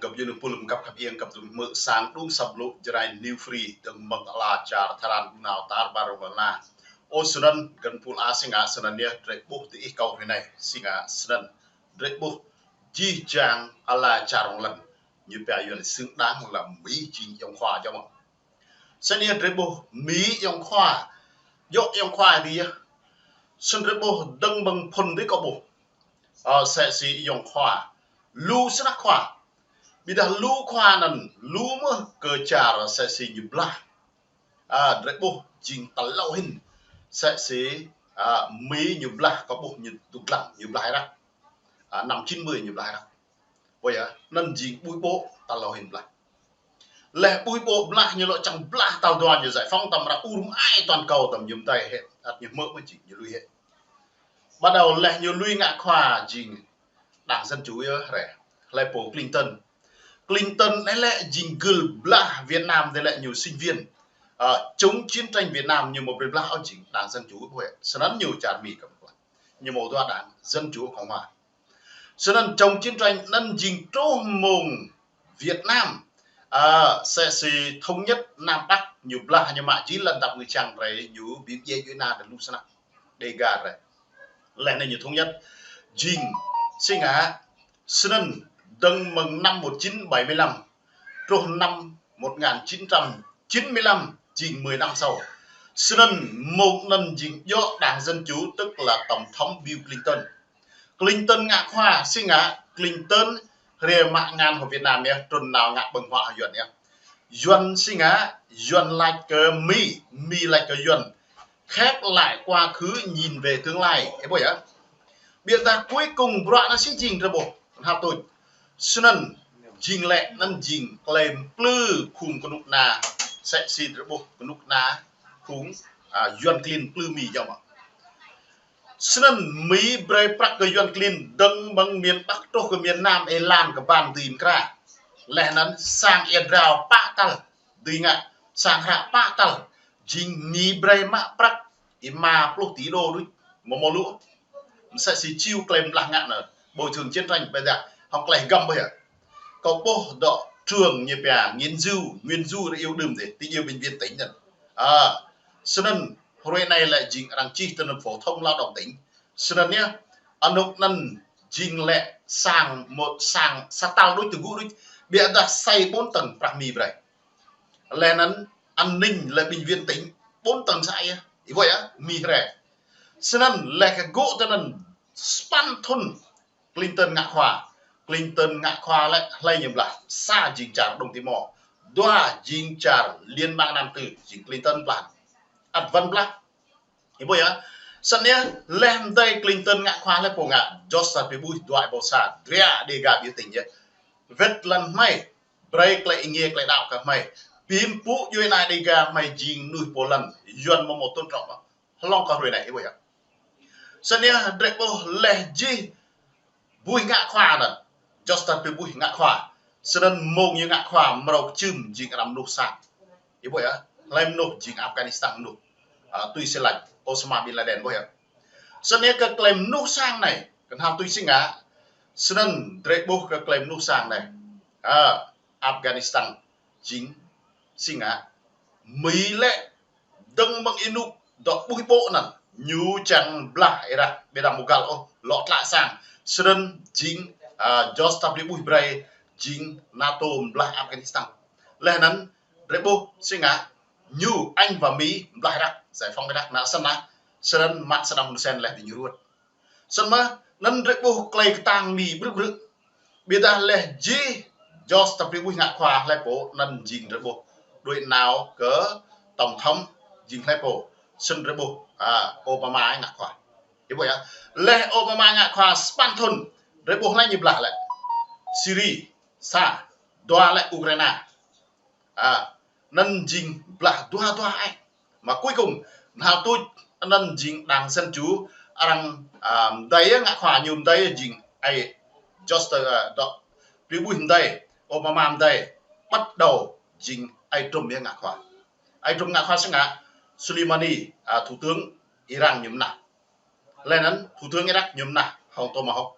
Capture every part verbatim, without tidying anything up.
Gơ̆p yơh nư pul mơkăp khăp ieng gơ̆p tŭ mơ̆ sang đŭng săp lŭ Jrai New Free dơ̆ng mơ̆ng ala čar Tharan ƀu nao tar ƀar rơma na. Ơ, snăn găn pul a sing a snăn yơh drei ƀuh ti ih kâo hrơi anai sing a snăn drei ƀuh jih jang ala čar rŏng lăn ñu pia yuan xứng đáng là Mỹ jing yŏng khua jơ̆ mơ̆. Snăn yơh drei ƀuh Mỹ yŏng khua, yŏk yŏng khua dih yơh. Snăn drei ƀuh dơ̆ng mơ̆ng phŭn dih kâo ƀuh. Ơ, sĕ si yŏng khua. Lu snăk khua. Ƀiădah lu khua anăn, lu mơh kơ čar sĕ si ñu blah. Ơ, drei ƀuh jing tal hlâo hĭn. Sĕ si, ơ, Mỹ ñu blah kâo ƀuh ñu dŭk lăng, ñu blah Iraq. Ơ, năm chín mươi ñu blah Iraq. Ƀuh yơh, anăn jing ƀuih ƀô̆ tal hlâo hĭn blah. Leh ƀuih ƀô̆ blah ñu lŏ čang blah tal dua ñu giải phóng tăm ră ur mơai toàn cầu tăm ñu mdei hĕ, ăt ñu hmư̆ mơ̆ jing ñu lui hĕ. Bắt đầu leh ñu lui ngă khua jing Đảng Dân Chủ yơh hrĕ, hlei pô Clinton. Clinton anei lĕ jing gưl blah Việt Nam dih lĕ ñu sinh viên. Ơ, chống chiến tranh Việt Nam ñu mâo brei blah ôh jing Đảng Dân Chủ ƀuh yơh. Snăn ñu čar Mi kăm klah. Ñu mâo dua đảng Dân Chủ Cộng Hòa. Snăn chống chiến tranh anăn jing truh mơ̆ng Việt Nam. Ơ, sĕ si thống nhất Nam Bắc ñu blah ñu mă jih lăn dăp ngư čang drei ñu bi mdjiê djuê ana drei lu snăk. Đêga drei. Leh anăn ñu thống nhất jing sing a snăn dơ̆ng mơ̆ng năm một chín bảy mươi lăm truh năm một ngàn chín trăm chín mươi lăm jing mười năm sau. Snăn mơ̆ng anăn jing djŏ Đảng Dân Chủ tức là Tổng thống Bill Clinton. Clinton ngă khua sing a, Clinton hriê mă ngăn hŏ Việt Nam yơh, trŭn nao ngă ƀơ̆ng huă hŏ yuan yơh. Yuan sing a, yuan lač kơ Mi, Mi lač kơ yuan. Khép lại quá khứ nhìn về tương lai. Ơ ƀuh yơh. Ƀiădah cuối cùng bruă anăn si jing drei ƀuh. Hăp tuč. Snăn jing lĕ anăn jing klei mplư phung kơnuk kơna. Sĕ si drei ƀuh kơnuk kơna phung, ơ, yuan klin mplư Mi jơ̆ mơ̆. Snăn Mi brei prăk kơ yuan klin dơ̆ng mơ̆ng miền Bắc truh kơ miền Nam êlan kơ ban dưi mkra. Leh anăn sang ia drao pă tal dưi ngă, sang hră pă tal. Jing Mi brei mă prăk êma pluh tỉ đô đuč. Mơ̆ mơ̆ lu. Msĕ si čiu klei blah ngă anăn. Bộ trưởng chiến tranh ƀiădah hŏng klei hgăm ƀuh yơh. Kâo ƀuh dŏ trường ñu pia Nguyễn Du, Nguyễn Du drei iêu đưm dih, ti iêu bệnh viện tỉnh anăn. Ơ, snăn hruê anei lĕ jing arăng čih tơ anăn phổ thông lao động tỉnh. Snăn yơh, anôk anăn jing lĕ sang mơ̆ sang sa tal đuč tơgŭ đuč. Ƀiădah asei ƀuôn tơ̆ng prăk Mi brei. Leh anăn an ninh lĕ bệnh viện tỉnh ƀuôn tơ̆ng sa ai yơh. Ih ƀuh yơh, Mi hrĕ. Snăn leh kơ gŭ tơ anăn sa păn thŭn Clinton ngă khua. Clinton ngă khua lĕ hlei ñu blah. Sa jing čar Đông Timor. Dua jing čar Liên bang Nam Tư, jing Clinton blah. Ăt wăn blah. Ih ƀuh yơh. Snăn yơh, leh mdei Clinton ngă khua hlei pô ngă, George W Bush dua êbâo sa, dria Đêga biểu tình yơh. Wĕt lăn hmei, brei klei êngiê klei đăo kơ hmei. Bi mpŭ djuê ana Đêga hmei jing mnuih pô lăn, yuan mơ̆ mâo tôn trọng hlŏng kơ hruê anei, ih ƀuh yơh. Snăn yơh, drei ƀuh leh jih Bush ngă khua anăn. George W Bush ngă khua. Snăn mơ̆ng ñu ngă khua mrâo kčưm jing arăng mnuih sang. Ih ƀuh yơh, hlei mnuih jing Afghanistan mnuih. Ơ, tui si lač Osama bin Laden ƀuh yơh. Snăn yơh kơ klei mnuih sang anei, kơnhal tui si ngă. Snăn drei ƀuh kơ klei mnuih sang anei. Ơ, Afghanistan jing si ngă. Mi lĕ dơ̆ng mơ̆ng ênuk dŏ ƀuih ƀô̆ anăn. Ñu čang blah Iraq, ƀiădah mơ̆ găl ôh, lŏ tlă sang. Snăn jing, ơ, George W Bush brei jing NATO blah Afghanistan. Leh anăn drei ƀuh si ngă ñu Anh và Mỹ blah Iraq, giải phóng Iraq, nă snăn nă, snăn mă Saddam Hussein leh dih ñu ruăt. Snăn mơh, anăn drei ƀuh klei ktang Mi brư̆ brư̆. Ƀiădah leh jih George W Bush ngă khua hlei pô anăn jing drei ƀuh. Đuĕ nao kơ tổng thống jing hlei pô. Snăn drei ƀuh, ơ, Obama ngă khua. Ih ƀuh yơh. Leh Obama ngă khua sa păn thŭn, drei ƀuh hlei ñu blah lĕ. Syria, sa, dua lĕ Ukraina. Ơ, anăn jing blah dua dua ai. Mă cuối cùng, kơnhal tuč anăn jing Đảng Dân Chủ, arăng, ơ, mdei yơh ngă khua ñu mdei yơh jing ai George, ơ, W Bush mdei, Obama mdei, bắt đầu jing ai Trump yơh ngă khua. Ai Trump ngă khua si ngă, Soleimani, ơ, thủ tướng Iran ñu mnah. Leh anăn thủ tướng Iraq ñu mnah hŏng Tomahawk.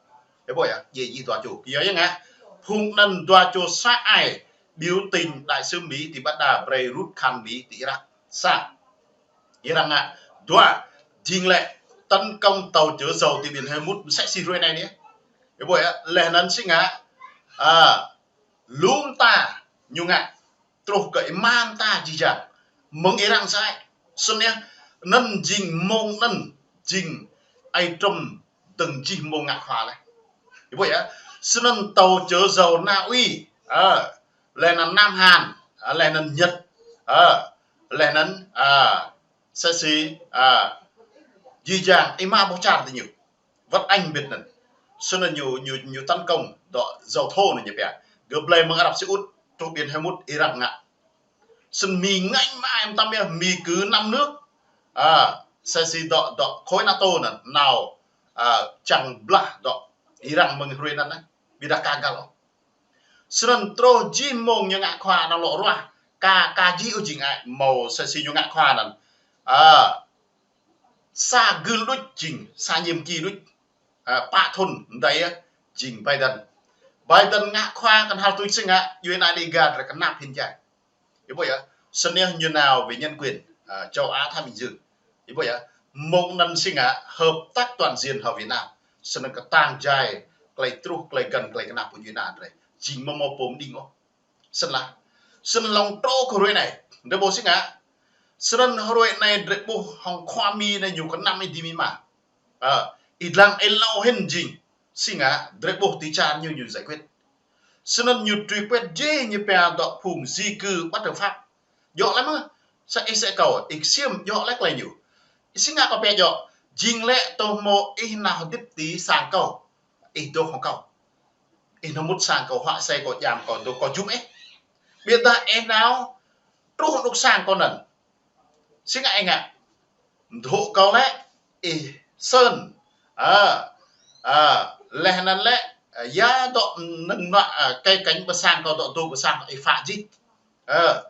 Ih ƀuh yơh, djai jih dua čô. Kơ yơh ngă. phung anŭn dua čô sa ai biểu tình đại sứ Mỹ ti Baghdad brơi rút khăn Mỹ ti Irak. Sa. Irak ngă. Dua, jing lĕ tấn công tàu chở dầu ti biển Hormuz mơsĕ si hrơi anai anai. Ih ƀuh yơh, laih anŭn si ngă, a, lŏm ta ñu ngă truh kơ ih mă ta jih jang. Mơ̆ng Irak sa ai. Snăn yơh, anŭn jing mơ̆ng anŭn jing ai trŭm dơ̆ng jih mơ̆ng ngă khua laih. Ih ƀuh yơh, snăn tàu chở dầu Na Uy, a, laih anŭn Nam Hàn, a, laih anŭn Nhật, a, laih anŭn, a, mơsĕ si, a, jih jang, ih mă boh čar ti ñu. Wăt Anh ƀiă anŭn. Snăn ñu, ñu, ñu tấn công dŏ dầu thô anŭn ñu pia. Gơ̆ blơi mơ̆ng Arab Saudi truh biển Hormuz Irak ngă. Snăn Mi ngă mă ai mơtam yơh, Mi cứ năm nước. A, mơsĕ si dŏ, dŏ khối NATO anŭn, nao, a, čang blah dŏ Irak mơ̆ng hrơi anŭn anai. Ƀiădah ka găl ôh. Snăn truh jih mơ̆ng ñu ngă khua anŭn lŏ ruah. Ka, ka jih ôh jing ai, mơ̆ mơsĕ si ñu ngă khua anŭn. A, sa gưl đôč jing, sa nhiệm kỳ đôč. A, pă thŭn mơdai yơh, jing Biden. Biden ngă khua kăn hal tui si ngă, djuê ana Dega drei kơnăp hĭn jai. Ih ƀuh yơh, snăn yơh ñu nao về nhân quyền, a, châu Á Thái Bình Dương. Ih ƀuh yơh, mơ̆ng anŭn si ngă hợp tác toàn diện hŏ Việt Nam. Snăn kơtang jai, klei truh, klei găn, klei kơnăp pơ djuê ana drei. Jing mơ̆ mơ̆ pô mđing ôh. Snăn lah. Snăn lŏng truh kơ hrơi anai. Drei ƀuh si ngă. Snăn hrơi anai drei ƀuh hŏng khua Mi anai ñu kơnăm ih di mi ma. A, ih dlăng ih lâo hĭn jing. Si ngă, drei ƀuh ti čar ñu ñu giải quyết. Snăn ñu truy quét jih ñu pia dŏ phung di cư bất hợp pháp. Djŏ lĕ mơ̆, sa ih sa kâo, ih ksiêm djŏ lĕ klei ñu. Ih si ngă kâo pia djŏ, jing lĕ tơ mơ̆ ih nao hơdip ti sang kâo. Ih dôk hŏng kâo. Ih nao mŭt sang kâo, huă asơi kâo, djam kâo, dôk kâo jum ih. Ƀiădah ih nao truh anŭn sang kâo anŭn. Si ngă ih ngă. Mdhŏ kâo lĕ, ih sơn. A, a, laih anŭn lĕ, a, ya dŏ nơ̆ng nuă, a, kơi kĕnh ƀơi sang kâo dŏ dôk ƀơi sang ih phă jih. A,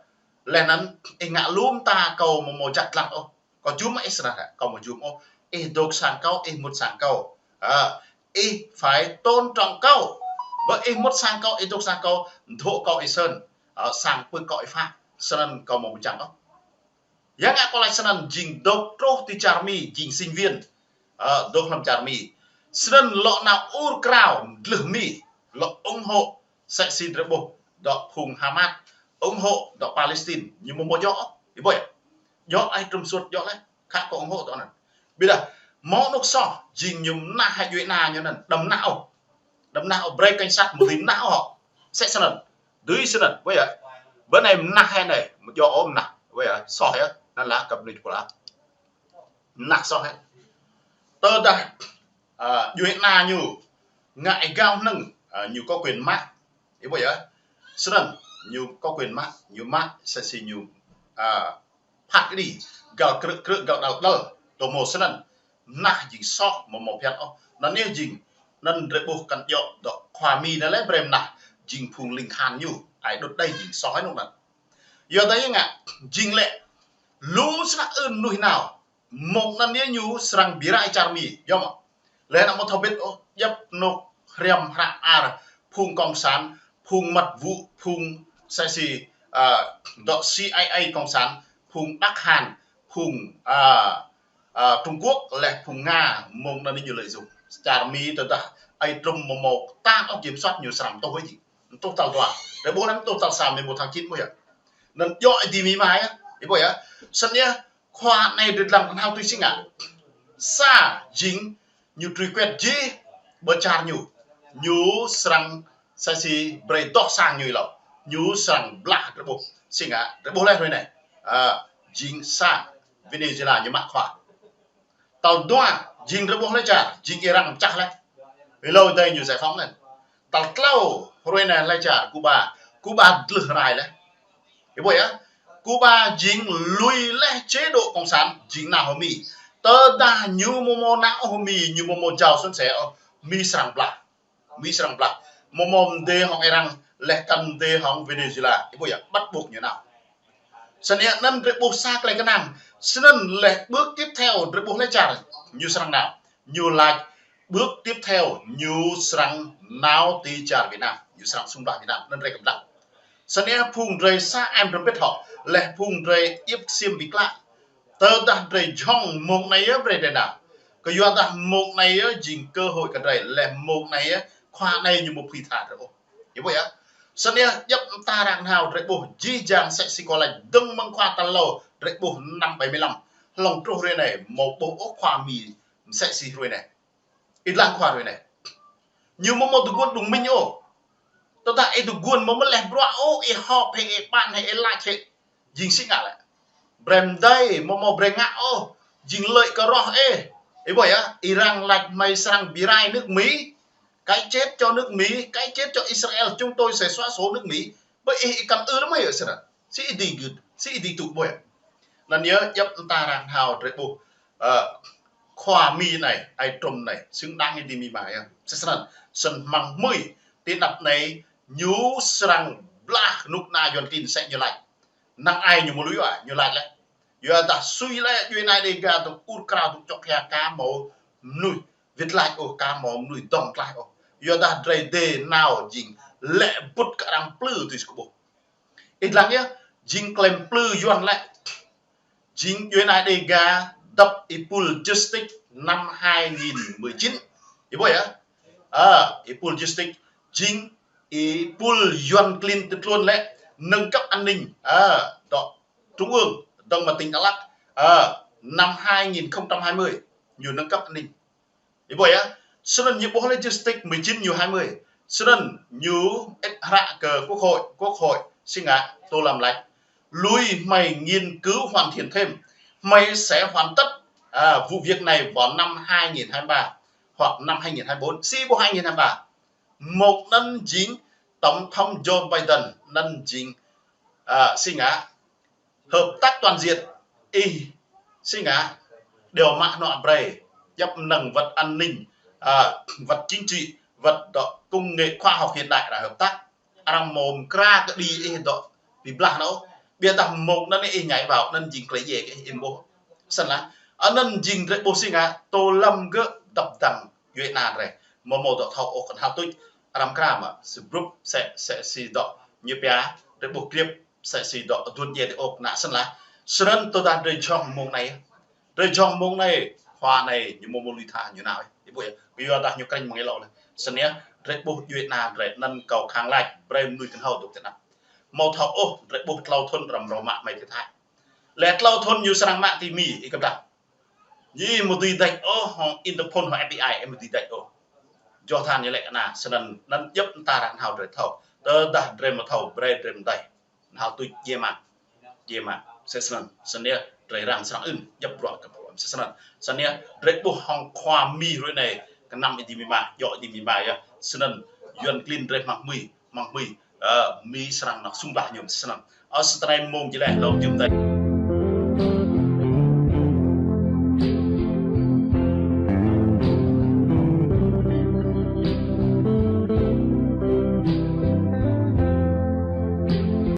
laih anŭn ih ngă lŏm ta kâo mơ̆ mơ̆ jăk dlăng ôh. Kâo jum ih snăn hă, kâo mơ̆ jum ôh. Ih dôk sang kâo, ih mŭt sang kâo. A, ih phải tôn trọng kâo. Ƀơi ih mŭt sang kâo, ih dôk sang kâo, mdhŏ kâo ih sơn. A, sang pưk kâo ih phă. Snăn kâo mơ̆ mơčang ôh. Yang ngă kâo laĭ snăn jing dôk truh ti čar Mi, jing sinh viên. Ơ, dôk hlăm čar Mi. Snăn lŏ nao ur krao, dlưh Mi, lŏ ủng hộ, mơsĕ si drei ƀuh, dŏ phung Hamas, ủng hộ, dŏ Palestine, ñu mơ̆ mơ̆ djŏ, ih ƀuh yơh. Djŏ ai trŭm suôt djŏ leh, khă kơ ủng hộ dŏ anăn. Ƀiădah, mơ̆ anôk soh, jing ñu mnah hĭ djuê ana ñu anăn, đăm mnah ôh. Đăm mnah ôh, brei cảnh sát mơ̆ dưi mnah ôh. Mơsĕ snăn. Dưi snăn, ƀuh yơh. Bơ anai mnah hĭ anai, mơ̆ djŏ ôh mnah. Ƀuh yơh, soh yơh. Anăn lah kăp anai čuh lah. Mnah soh hĭ. Tơdah, a, djuê ana ñu ngă êgao hnơ̆ng, a, ñu có quyền mă. Ih ƀuh yơh. Snăn, ñu có quyền mă, ñu mă, mơsĕ si ñu, a, phat kơđi, găl krư̆ krư̆, găl đăl đăl, tơ mơ̆ snăn, mnah jing soh, mơ̆ mơ̆ phiăn ôh. Anăn yơh jing, anăn drei ƀuh kăn djŏ dŏ khua Mi anăn lĕ brei mnah, jing phung ling khan ñu, ai đŭt đei jing soh ai anôk anăn. Yua dah yơh ngă, jing lĕ, lu snăk ưn mnuih nao, mơ̆ng anăn yơh ñu srăng bi rai čar Mi, yơh mơ̆. Leh anăn mơ̆ thâo bĭt ôh, djăp anôk hriăm hră mơar, phung cộng sản, phung mật vụ, phung mơsĕ si, a, dŏ C I A cộng sản, phung Bắc Hàn, phung, a, a, Trung Quốc, leh phung Nga, mơ̆ng anăn ñu lợi dụng. Čar Mi tơdah ai trŭm mơ̆ mơ̆ kơtang ôh kiểm soát ñu srăng tuh ih jing. Tuh tal dua. Drei ƀuh anăn tuh tal sa mơ̆ mơ̆ tháng chín ƀuh yơh. Anăn djŏ ih di mi mai yơh. Ih ƀuh yơh. Snăn yơh, khua anai drei dlăng kăn hal tui si ngă. Sa jing ñu truy quét jih ƀơi čar ñu. Ñu srăng mơsĕ si brei dŏ sang ñu êlâo. Ñu srăng blah drei ƀuh. Si ngă, drei ƀuh leh hrơi anai. A, jing sa Venezuela ñu mă khua. Tal dua, jing drei ƀuh leh čar, jing Iran pơčah leh. Êlâo adih ñu giải phóng anăn. Tal tlâo, hrơi anai leh čar, Cuba. Cuba dlưh rai leh. Ih ƀuh yơh. Cuba jing lui leh chế độ cộng sản, jing nao hŏ Mi. Tơdah ñu mơ̆ mơ̆ nao hŏ Mi, ñu mơ̆ mơ̆ jao suôn sẻ ôh, Mi srăng blah. Mi srăng blah. Mơ̆ mơ̆ mdê hŏng Iran, leh kăn mdê hŏng Venezuela. Ih ƀuh yơh, bắt buộc ñu nao. Snăn yơh anăn drei ƀuh sa klei kơnang. Snăn leh bước tiếp theo drei ƀuh leh čar, ñu srăng nao. Ñu lač Bước tiếp theo, ñu srăng nao ti čar Việt Nam, ñu srăng sung blah Việt Nam, anŭn rai kơplah. Snăn phung drơi sa em rơmbit hŏ, leh phung drơi iĕp ksiêm bi klă. Tơdah drơi jhŏng mông anai yơh brơi drơi nao. Kơyua dah mông anai yơh jing cơ hội kơ drơi, leh mông anai yơh, khua anai ñu mơ̆ phi tha drơi ôh. Ih ƀuh yơh. Snăn yơh, djŏp mơta arăng nao drơi ƀuh, jih jang msĕ si kâo laĭ dơ̆ng mơ̆ng khua tal hlâo, drơi ƀuh năm bảy mươi lăm. Hlŏng truh hrơi anai, mơ̆ ƀuh ôh khua Mi msĕ si hrơi anai. Ih lăng khua hrơi anai. Ñu mơ̆ mơ̆ tơguan đŭng minh ôh. Tơdah ih tơguan mơ̆ mơ̆ leh bruă ôh, ih họp hĕ, ih ƀan hĕ, ih lač hĕ. Jing si ngă lĕ. Brơi mdei, mơ̆ mơ̆ brơi ngă ôh. Jing lợi kơ roh ih. Ih ƀuh yơh, ih arăng lač hmei srăng bi rai nước Mỹ. Cái chết cho nước Mỹ, cái chết cho Israel, chúng tôi sẽ xóa sổ nước Mỹ. Ƀơi ih, ih kăn ư lăm ih yơh srăng. Si ih dưi gưt, si ih dưi tŭ ƀuh yơh. Anŭn yơh, djŏp mơta arăng nao drơi ƀuh. Ơ, khua Mi anai, ai Trump anai, xứng đáng ih dưi Mi mă yơh. Sĭt srăng, sĭt mơ̆ng hmưi, ti anăp anai, ñu srăng blah kơnuk kơna Yuăn klin msĕ ñu lač. Năng ai ñu mơ̆ lui wa, ñu lač lĕ. Yua dah sui lĕ, djuai anai Dêga dŏ ur krao dŏ čŏk hia ka mơ̆ mơnuih wĭt lač ôh, ka mơ̆ mơnuih dŏng tlaih ôh. Yua dah drơi dê nao jing lĕ bŭt kơ arăng plư tui si kơ ƀuh. Ih lăng yơh, jing klem plư Yuăn lĕ. Jing djuai anai Dêga dăp êpul Justic năm hai nghìn mười chín. Ih ƀuh yơh. Ơ, êpul Justic jing êpul Yuăn klin tơtluôn lĕ nâng cấp an ninh. Ơ, dŏ trung ương, dŏng mă tỉnh Đắk Lắk. Ơ, năm hai nghìn không trăm hai mươi, ñu nâng cấp an ninh. Ih ƀuh yơh, sơnăn ñu ƀuh lĕ Justic mười chín ñu hai mươi. Sơnăn ñu ĕp hră kơ Quốc hội, Quốc hội si ngă Tô Lâm lač. Lui hmei nghiên cứu hoàn thiện thêm. Hmei sẽ hoàn tất, à, vụ việc này vào năm hai nghìn hai mươi ba hoặc năm hai nghìn hai mươi bốn. Si ƀuh hai nghìn hai mươi ba. Mơ̆ anŭn jing Tổng thống Joe Biden, anŭn jing, à, si ngă hợp tác toàn diện, ih si ngă, điều mă nua brơi, djŏp năng wăt an ninh, à, wăt chính trị, wăt dŏ công nghệ khoa học hiện đại là hợp tác. Arăng mơ̆ mkra kơ đĭ ih dŏ bi blah nao. Biă dah mơ̆ anŭn ih nhảy vào, anŭn jing klei djai kơ ih ƀuh. Săn lah, anŭn jing drơi ƀuh si ngă, Tô Lâm gơ̆ dăp dăng djuai anai drơi. Mơ̆ mơ̆ dŏ thâo ôh kăn hao tuč, arăng mkra mă, si brup, msĕ, msĕ si dŏ, ñu pia, drơi ƀuh krip, msĕ si dŏ aduôn djai dê ôk nă săn lah. Sơnăn tơdah drơi jhŏng mông anai. Drơi jhŏng mông anai, khua anai, ñu mơ̆ mơ̆ lui tha, ñu nao. Ih ƀuh yơh, kơyua dah ñu krĕng mơ̆ng ih lŏ lĕ. Săn yơh, drơi ƀuh djuai anai drơi anŭn kâo khăng lač, brơi mơnuih kăn hao dŏ ti anăp. Mơ̆ thâo ôh, drơi ƀuh tlâo thŭn arăng mrâo mă hmei ti Thái. Leh tlâo thŭn ñu srăng mă ti Mi, ih kơplah. Ñu mơ̆ dưi đač ôh, hŏng Interpol, hŏng F B I, ih mơ̆ dưi đač ôh. Jŏh than ñu lĕ kơ anai, sơnăn, anŭn djŏp mơta arăng nao drơi thâo. Tơdah drơi mơ̆ thâo, brơi drơi mơ̆ đač. Nao tuč djai mă. Djai mă. Sĭt sơnăn, săn yơh, drơi arăng srăng ưn, djŏp bruă kơ pô. Sĭt sơnăn, săn yơh, drơi ƀuh hŏng khua Mi hrơi anai, kơnăm ih dưi Mi mă, djŏ ih dưi Mi mă yơh. Sơnăn, Yuăn klin drơi hmăng hmưi, hmăng hmưi, ơ, Mi srăng nao sung blah ñu sĭt sơnăn. Ơ, sơnăn mông jơleh, lŏ jum dai.